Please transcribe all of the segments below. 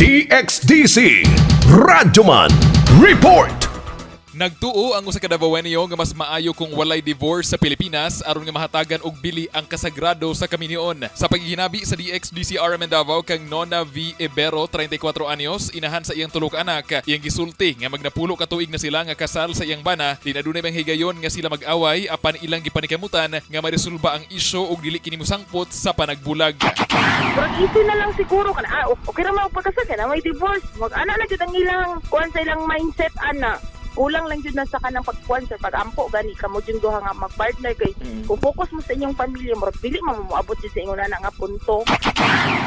DXDC Radyoman Report. Nagtuo ang usa ka Davaoenyo nga mas maayo kung walay divorce sa Pilipinas aron nga mahatagan og bili ang kasagrado sa kaminion. Sa paghihinabi sa DXDC RMN Davao kang Nona V. Ibero, 34 anyos, inahan sa iyang tulo ka anak, iyang gisulti nga magnapulo ka tuig na sila nga kasal sa iyang bana, di na dunay bang higayon nga sila mag-away apan ilang gipanikamutan nga maresolba ang isyu ug dili kini mosangpot sa panagbulag. Murag easy na lang siguro kana, ah, okay ra man pagkasal kay na may divorce. Mag ana na jud ang ilang kuan sa ilang mindset ana. Kulang lang jud na sa kanang pagkuan sa pagampo gani kamo jud duha nga magpartner kay kung focus mo sa inyong pamilya, murag dili man mo moabot jud sa ingon ana nga punto.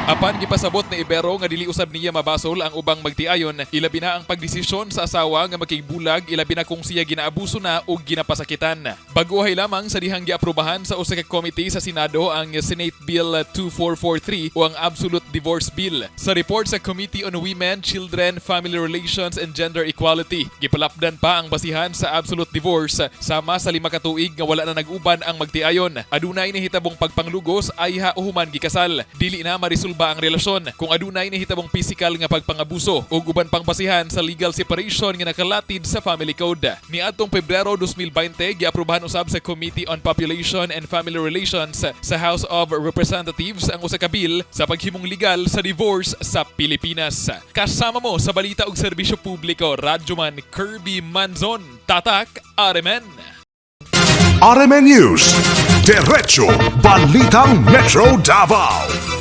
Apan gipasabot ni Ibero nga dili usab niya mabasol ang ubang magtiayon, ilabi na ang pagdesisyon sa asawa nga makigbulag, ilabi na kung siya ginaabuso na o ginapasakitan. Baguhay lamang sa dihang giaprobahan sa usa ka committee sa Senado ang Senate Bill 2443 o ang Absolute Divorce Bill. Sa report sa Committee on Women, Children, Family Relations and Gender Equality, gipalapdan pa ang basihan sa absolute divorce sama sa 5 ka tuig nga wala na nag-uban ang magtiayon. Adunay nahitabong pagpanglugos ayha o human gikasal. Dili na marisulba ang relasyon kung adunay nahitabong physical nga pagpangabuso ug uban pang basihan sa legal separation nga nakalatid sa Family Code. Niadtong Pebrero 2020, giaprobahan usab sa Committee on Population and Family Relations sa House of Representatives ang usa ka bill sa paghimong legal sa divorce sa Pilipinas. Kasama mo sa balita ug serbisyo publiko, Radyoman Kirby Manzon, Tatak RMN. RMN News. Diretso Balitang Metro Davao.